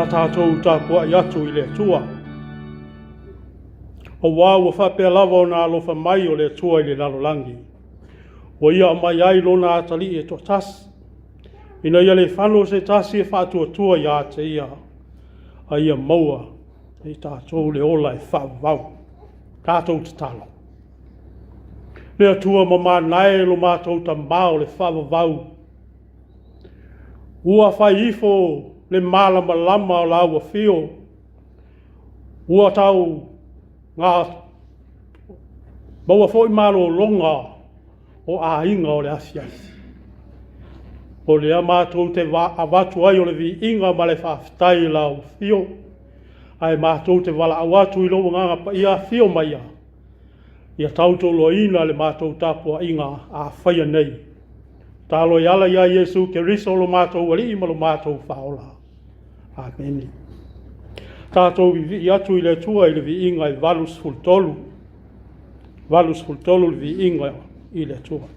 Le a tatou tapuai atu i le Atua. Auā ua faapea lava ona alofa mai o le Atua i le lalolagi, ua ia aumai ai lona atalii e toatasi, ina ia le fano se tasi e faatuatua ia te ia, a ia maua e tatou le ola e faavavau. Tatou tatalo. Le Atua mamanae lo matou Tamā o le faavavau, ua fai ifo le malamalama o lau afio, ua tau ngā maua foi malologa o aiga o le afiafi. O lea matou te avatu ai o le viiga ma le faafetai i lau afio, ae matou te valaau atu i lou agaga paia afio maia, ia tautuloina le matou tapuaiga a faia nei. Talo e ala ia Iesu Keriso lo matou Alii ma lo matou Faaola. Amene. Tatou vivii atu i le Atua i le viiga e 83. 83 le viiga i le Atua.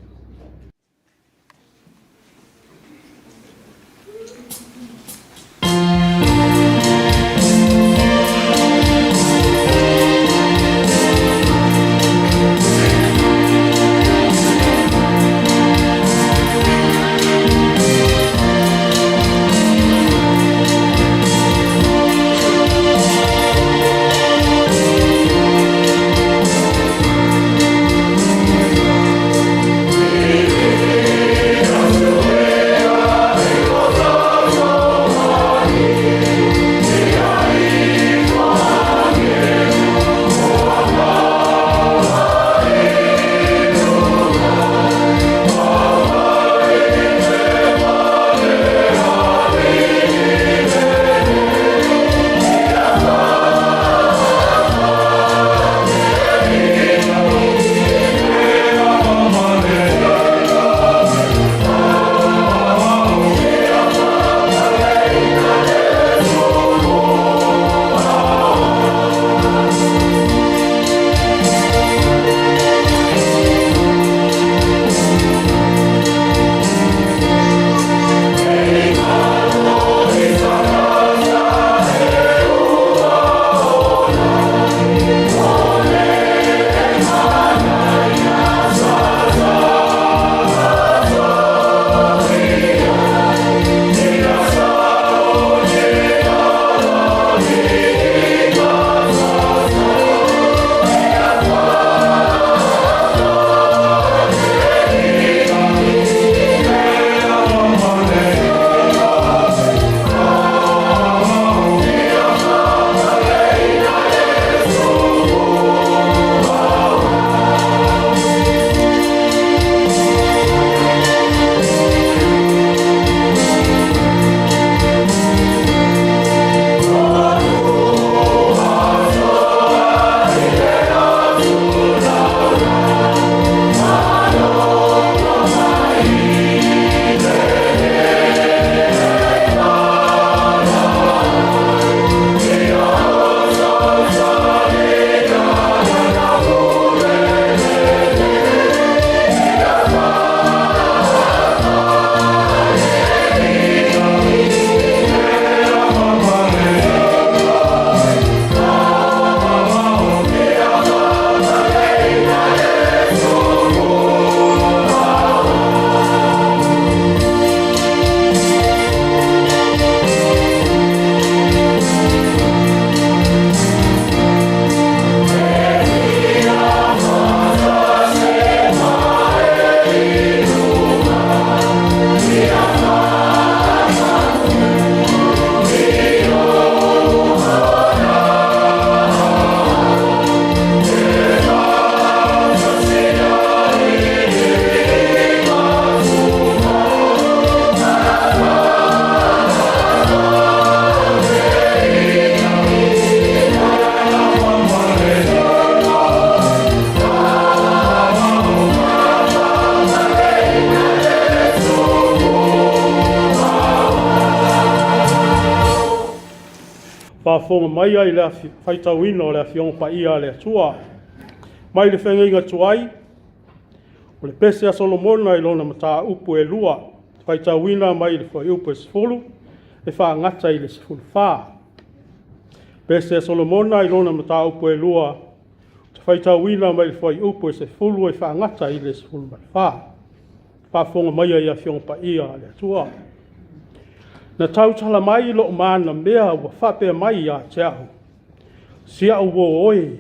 Faafofoga mai ai le faitauina o le Afioga Paia a le Atua. Mai le feagaiga tuai, o le pese a Solomona i lona mataupu e lua, faitauina mai le fuaiupu e 10, e faagata i le 14. Pese a Solomona i lona mataupu e lua, ou te faitauina mai le fuaiupu e 10 e faagata i le 14. Faafofoga maia i Afioga Paia a le Atua. Na tautala mai lou manamea ua faapea mai ia te au, si au uo oe,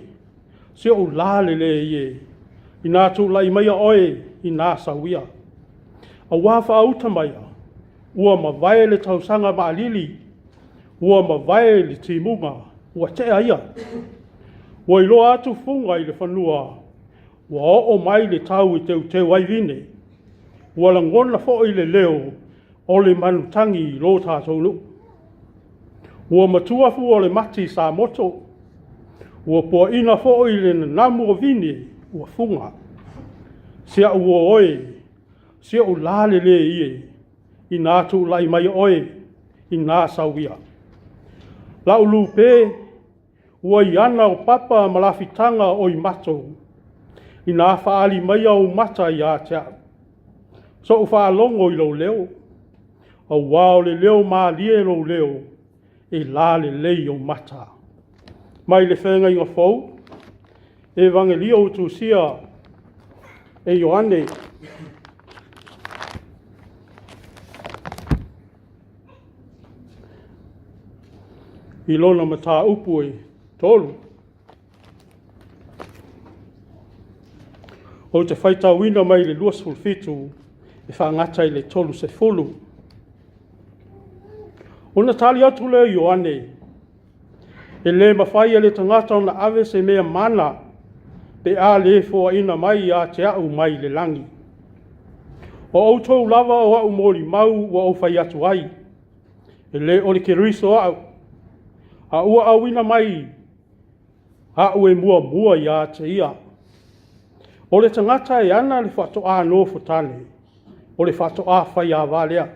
si ou lalelei e, inā tulai maia oe, inā sau ia. Auā faauta maia, ua mavae le tausaga maalili, ua mavae le timuga, ua tea ia. Ua iloa atu fuga i le fanua, ua oo mai le tau e teuteu ai vine. Ua lagona foi le leo o le manutagi i lo tatou nuu. Ua matua fua o le mati i Samoto, ua puaina foi le nanamu o vine ua fuga. Si au uo oe, si ou lalelei e, inā tulai mai oe, inā sau ia. Lau lupe, ua iana o papa ma lafitaga o imato, inā faaali maia ou mata ia te au. Sou faalogo i lou leo, auā o le leo malie lou leo, e lalelei ou mata. Mai le Feagaiga Fou, Evangelio ua tusia e Ioane. I lona mataupu e 3. Ou te faitauina mai le 27 e faagata i le 30. Ona tali atu lea o Ioane, e le mafai e le tagata ona ave se mea mana pe a le foaina mai ia te au mai le lagi. O outou lava o au molimau ua ou fai atu ai, e le o le Keriso au, a ua auina mai au e muamua ia te ia. O le tagata e ana le faatoā nofotane, o le faatoā faiava lea.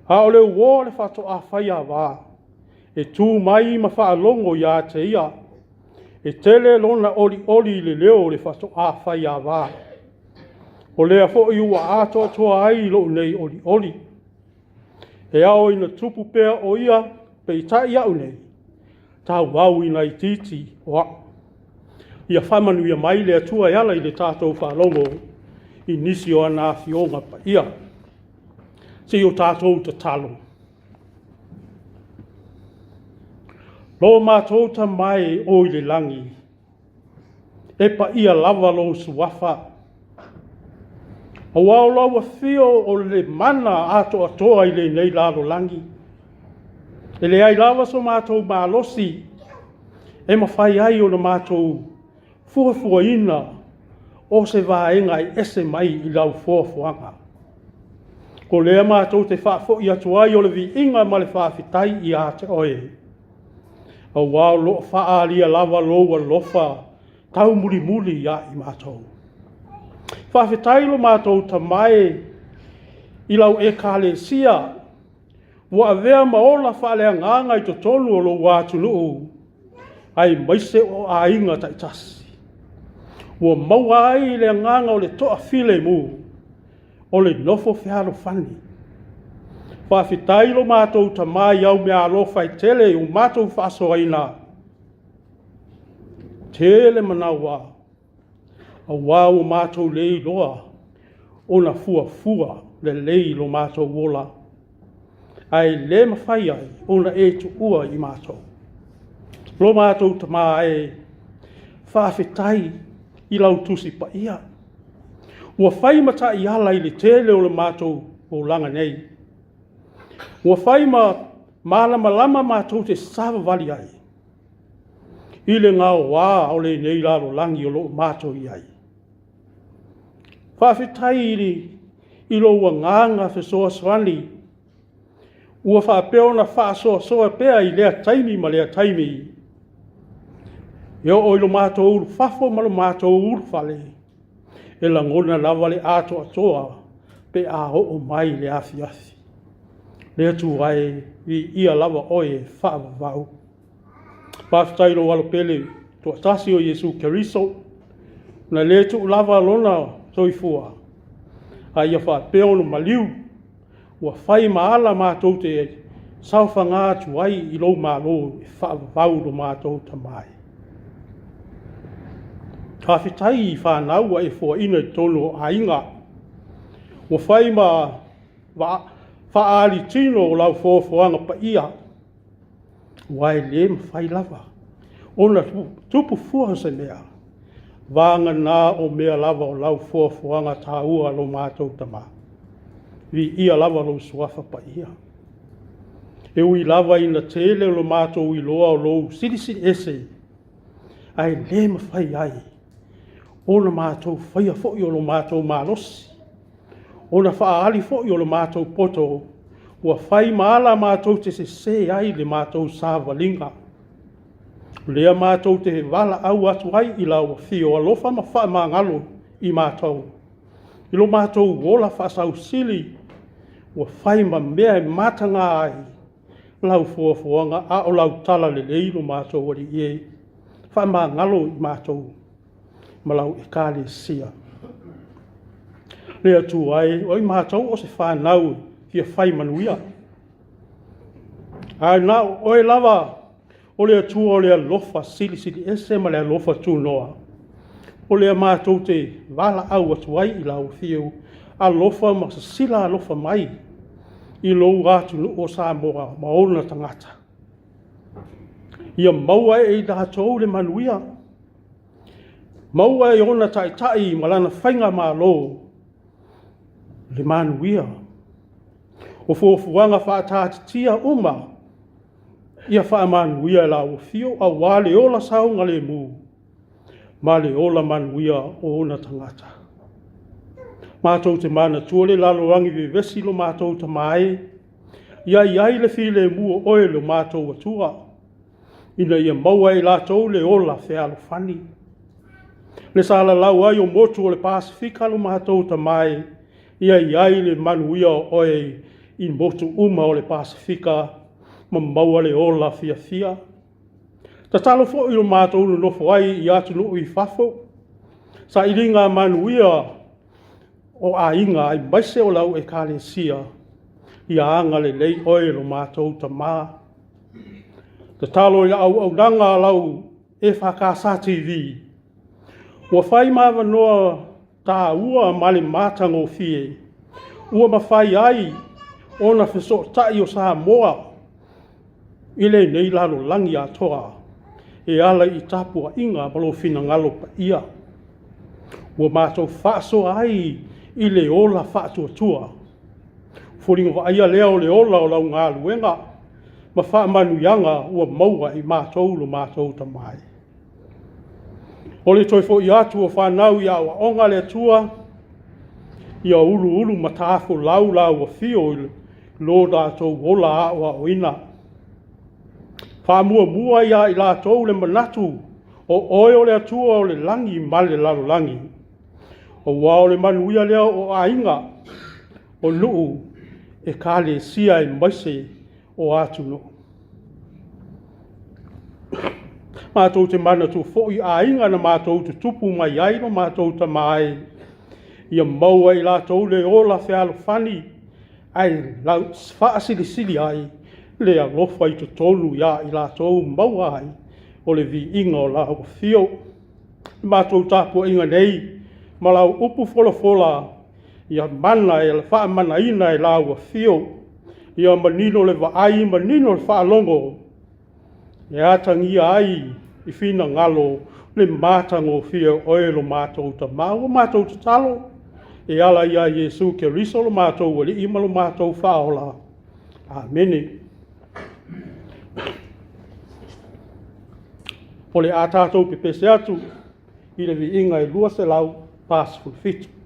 A o le uō a le faatoā faiava, e tu mai ma faalogo ia te ia, e tele lona olioli i le leo o le faatoā faiava. O lea foi ua atoatoa ai lou nei olioli. E ao ina tupu pea o ia, peitai au nei, tauau ina itiiti o au. Ia faamanuia mai le Atua e ala i le tatou faalogo i nisi o ana afioga paia. Se i o tatou tatalo. Lo matou Tama e o i le lagi, e paia lava lou suafa. Aua o lau afio o le mana atoatoa i lenei lalolagi. E leai lava so matou malosi e mafai ai ona matou fuafuaina o se vaega e ese mai i lau foafoaga. O lea matou te faafoi atu ai o le viiga ma le faafetai ia te oe. Aua o lo o faaalia lava lou alofa taumulimuli ia i matou. Faafetai lo matou Tama e i lau Ekalesia ua avea ma ola faaleagaga i totonu o lou atunuu, aemaise o aiga taitasi. Ua maua ai le agaga o le toafilemu, o le nofo fealofani. Faafetai lo matou Tama i au meaalofa e tele ua matou faasoaina. Tele manawa, auā ua matou le iloa ona fuafua lelei lo matou ola, ae le mafai ai ona e tuua i matou. Lo matou Tama e, faafetai i lau Tusi Paia, ua fai ma taiala i le tele o le matou olaga nei. Ua fai ma malamalama matou te savavali ai i le gaoā o lenei lalolagi o lo o matou i ai. Faafetai i lou agaga fesoasoani ua faapea ona faasoasoa pea i lea taimi ma lea taimi, e oo i lo matou ulufafo ma lo matou ulufale, e lagona lava le atoatoa pe a oo mai le afiafi. Le Atua e, viia lava oe e faavavau. Faafetai i lou alo pele toatasi o Iesu Keriso, na le tuu lava lona soifua, a ia faapea ona maliu, ua fai ma ala matou te Saofaga atu ai i lou Malo e faavavau lo matou Tama e. Faafetai i fanau ua e foaina i totonu o aiga, ua fai ma faaali tino o lau foafoaga paia, aua e le mafai lava ona tupu fua se mea, vagana o mea lava o lau foafoaga taua lo matou Tama. Viia lava lou suafa paia. E ui lava ina tele lo matou iloa o lou silisili ese, ae le mafai ai ona matou faia foi o lo matou malosi, ona faaali foi o lo matou poto ua fai ma ala matou te sese ai le matou savaliga. O lea matou te valaau atu ai i lau afio alofa ma faamagalo i matou, i lo matou ola faasausili ua fai ma mea e mataga ai lau foafoaga, a o lau talalelei lo matou Alii e, faamagalo i matou ma lau Ekalesia. Le Atua e, o i matou o se fanau fia fai manuia, ae na o oe lava o le Atua o le alofa silisili ese ma le alofa tunoa, o lea matou te valaau atu ai i lau afio alofa ma sisila alofa mai i lou atunuu o Samoa ma ona tagata. Ia maua e i latou le manuia, maua e ona taitai ma lana faigamalo le manuia. O fuafuaga faataatitia uma ia faamanuia e lau afio aua le ola saogalemu ma le ola manuia o ona tagata. Matou te manatua le lalolagi vevesi lo matou Tama e, ia i ai le filemu o oe lo matou Atua, ina ia maua e i latou le ola fealofani. Le salalau ai o motu o le Pasefika lo matou Tama e, ia i ai le manuia o oe i motu uma o le Pasefika ma maua le ola fiafia. Tatalo foi lo matou nonofo ai i atunuu i fafo, sailiga manuia o aiga aemaise o lau Ekalesia, ia agalelei oe lo matou Tama. Tatalo i le auaunaga a lau EFKS TV, ua fai ma avanoa taua ma le matagofie ua mafai ai ona fesootai o Samoa i lenei lalolagi atoa e ala i tapuaiga ma lou finagalo paia. Ua matou faasoa ai i le ola faatuatua. Foliga vaaia lea o le ola o lau galuega ma faamanuiaga ua maua i matou lo matou Tama e. O le toe foi atu o fanau i aoaoga a le Atua, ia uluulu matafolau lau afio i lo latou ola aoaoina. Faamuamua ia i latou le manatu o oe o le Atua o le lagi ma le lalolagi, aua o le manuia lea o aiga, o nuu, ekalesia aemaise o atunuu. Matou te manatua foi aiga na matou tutupu mai ai lo matou Tama e, ia maua e i latou le ola fealofani ae faasilisili ai le alofa i totonu ia i latou maua ai o le viiga o lau afio. Le matou tapuaiga nei ma lau upu folafola ia mana e faamanaina e lau afio, ia manino le vaai, manino le faalogo, e atagia ai i finagalo le matagofie o oe lo matou Tama. Ua matou tatalo e ala ia Iesu Keriso lo matou Alii ma lo matou Faaola. Amene. O le a tatou pepese atu i le viiga e 247.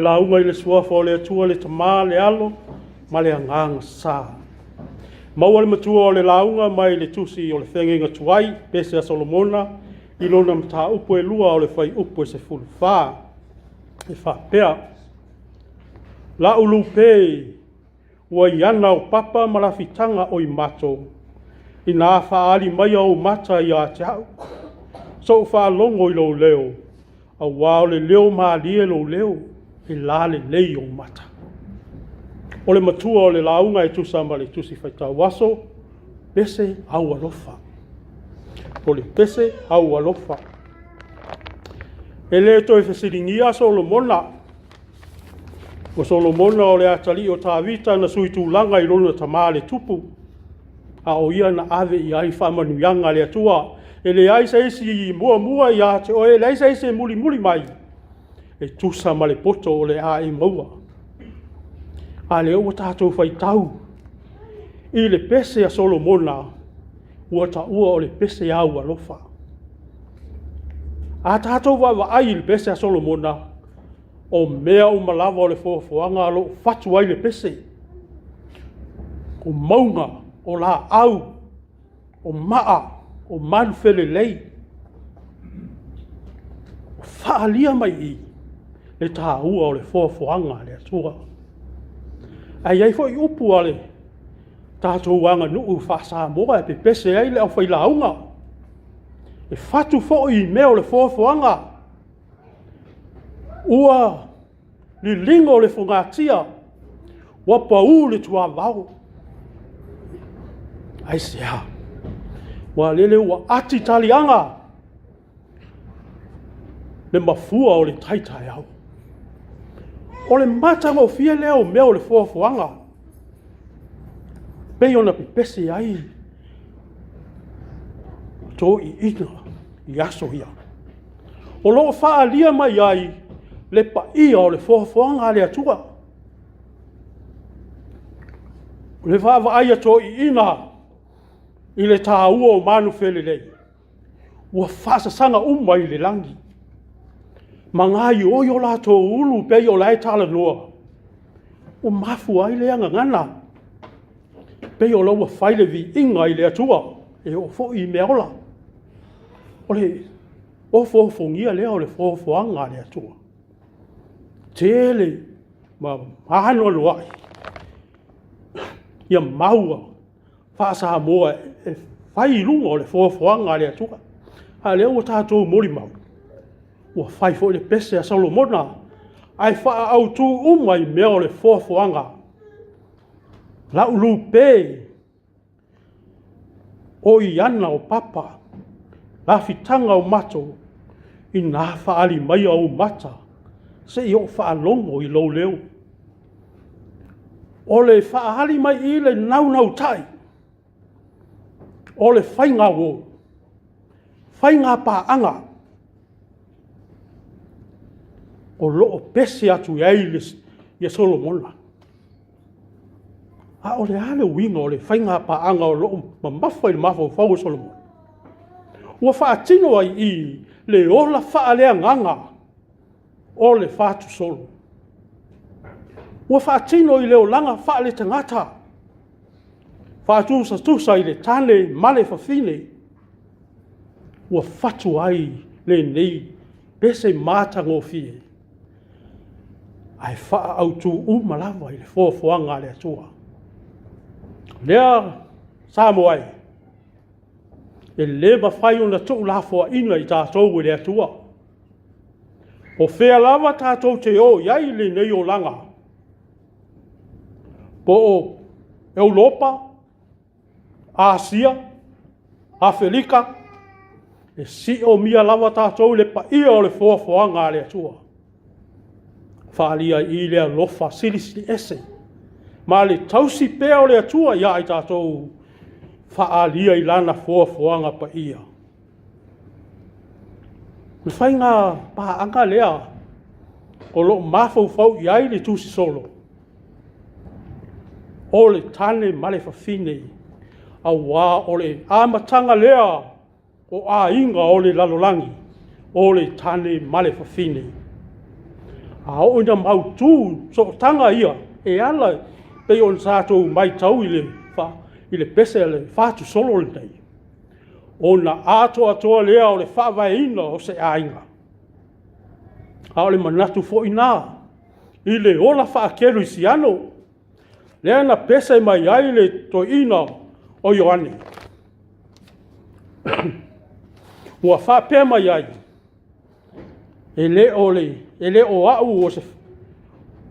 lauga i le suafa o le Atua le Tama, le Alo ma le Agaga Sa. Maua le matua o le lauga mai le tusi o le Feagaiga Tuai, Pese a Solomona, i lona mataupu e 2 o le fuaiupu e 14. E faapea, La'u lupe ua iana o papa ma lafitaga o imato, ina faaali maia ou mata ia te a'u, so'u faalogo i lou leo, auā o le leo malie lou leo, e lalelei ou mata. O le matua o le lauga e tusa ma le tusi faitau aso, pese aualofa. O le pese aualofa. E le toe fesiligia Solomona. O Solomona o le atalii o Tavita na sui tulaga i lona tamā le tupu, a o ia na ave i ai faamanuiaga a le Atua. E leai se isi muamua ia te oe, e leai se isi e mulimuli mai, e tusa ma le poto o le a e maua. A lea ua tatou faitau i le pese a Solomona, ua taua o le pese aualofa. A tatou vaavaai i le pese a Solomona, o mea uma lava o le foafoaga o lo o fatu ai le pese, o mauga, o laau, o maa, o malufelelei, o faaalia mai i i le taua o le foafoaga a le Atua. Ae i ai foi upu a le tatou aganuu faa-Samoa e pepese ai le aufailauga, e fatu foi i mea o le foafoaga, ua liligo le fogatia, ua pau le tuavao. Aisea? Aua o lele ua ati taliaga le mafua o le tai taeao. O le matagofie lea o mea o le foafoaga, pei ona pepese ai toeaiina i aso ia. O lo o faaalia mai ai le paia o le foafoaga a le Atua. O le vaavaai a toeaiina i le taua o malufelelei, ua faasasaga uma i le lagi, ma gaoioi o latou ulu pei o la e talanoa, ua mafua ai lea gagana, pei o la ua fai le viiga i le Atua, e oo foi i mea ola. O le ofoofogia lea o le foafoaga a le Atua. Tele ma anoanoai ia maua faa-Samoa e fai i luga o le foafoaga a le Atua. A o lea ua tatou molimau, ua fai foi le pese a Solomona, ae faaautu uma i mea o le foafoaga. Lau lupe o iana o papa, lafitaga o mato, ina faaali maia ou mata, se i ou faalogo i lou leo. O le faaali mai i le naunautai, o le faigauo, faiga paaga, o lo o pese atu i ai ia Solomona. A o le a le uiga o le faiga paaga o lo o mamafa i le mafaufau o Solomona? Ua faatino ai i i le ola faaleagaga o le fatusolo. Ua faatino i le olaga faaletagata, faatusatusa i le tane ma le fafine, ua fatu ai lenei pese matagofie, ae faaautu uma lava i le foafoaga a le Atua. O lea Samoa e, e le mafai ona tuulafoaiina i tatou e le Atua. O fea lava tatou te o i ai i lenei olaga, po o Europa, Asia, Afelika, e siomia lava tatou i le paia o le foafoaga a le Atua. Faaalia i le alofa silisili ese ma le tausi pea o le Atua ia i tatou, faaalia i lana foafoaga paia. O le faiga paaga lea o lo o mafaufau i ai le tusi solo, o le tane ma le fafine, auā o le amataga lea o aiga o le lalolagi, o le tane ma le fafine. A oo ina mautu sootaga ia e ala pei ona tatou matau i le, i le pese a le fatusolo lenei, ona atoatoa lea o le faavaeina o se aiga. A o le manatu foi lena i le ola faakerisiano lea na pese mai ai le toeaina o Ioane, ua faapea mai ai, E le o, le, e le o au o, se,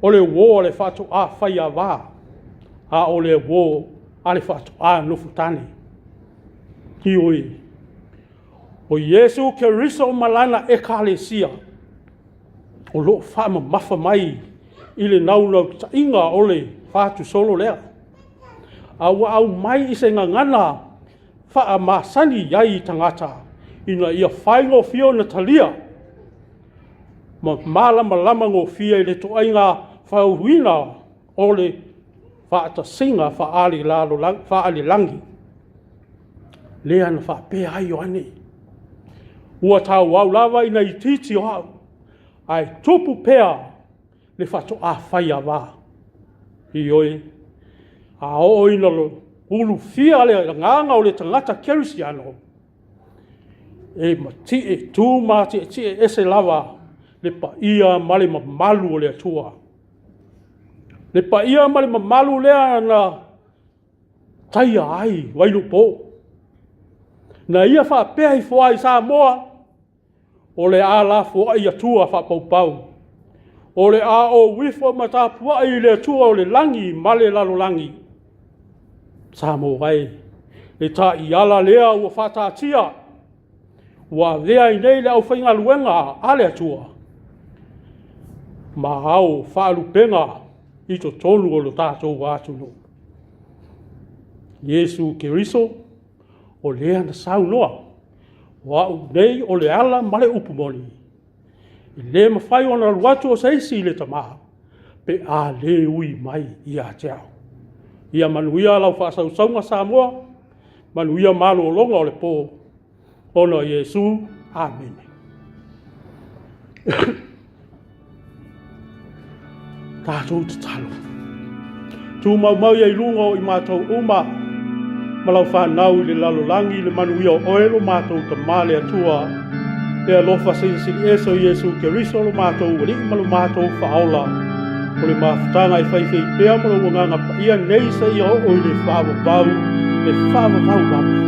o le uo a le faatoa faiava, a o le uo a le faatoa nofotane. Ioe, o Iesu Keriso ma lana Ekalesia o lo o faamamafa mai i le naunautaiga o le fatusolo lea. A ua aumai i se gagana faamasani ai i tagata ina ia faigofie ona talia ma malamalama gofie i le ituaiga fauina o le faatasiga faalelagi lea na faapea ai Ioane, ua tauau lava ina itiiti o au, ae tupu pea le faatoa faiava. Ioe, a oo ina ulufia le agaga o le tagata kerisiano, e matie, tu matietie ese lava le paia ma le mamalu o le Atua. Le paia ma le mamalu lea na taia ai Vailuupo. Na ia faapea ifo ai Samoa, o le a lafoai i Atua faapaupau. O le a ou ifo ma tapuai i le Atua o le lagi ma le lalolagi. Samoa e, le taiala lea ua faataatia, ua avea ai nei le aufaigaluega a le Atua ma ao faalupega i totonu o lo tatou atunuu. Iesu Keriso, o lea na saunoa, o au nei o le ala ma le upu moni, e le mafai ona alu atu o se isi i le Tama, pe a le ui mai ia te au. Ia manuia lau faasausauga Samoa, manuia malologa o le po, ona o Iesu. Amene. Tatou tatalo. Tumau mai ai luga o i matou uma ma lau fanau i le lalolagi le manuia o oe lo matou Tama le Atua, le alofa silisili ese o Iesu Keriso lo matou Alii ma lo matou Faaola, o le mafutaga e faifei pea ma lou Agaga Paia nei seia oo i le faavavau, le faavavau lava.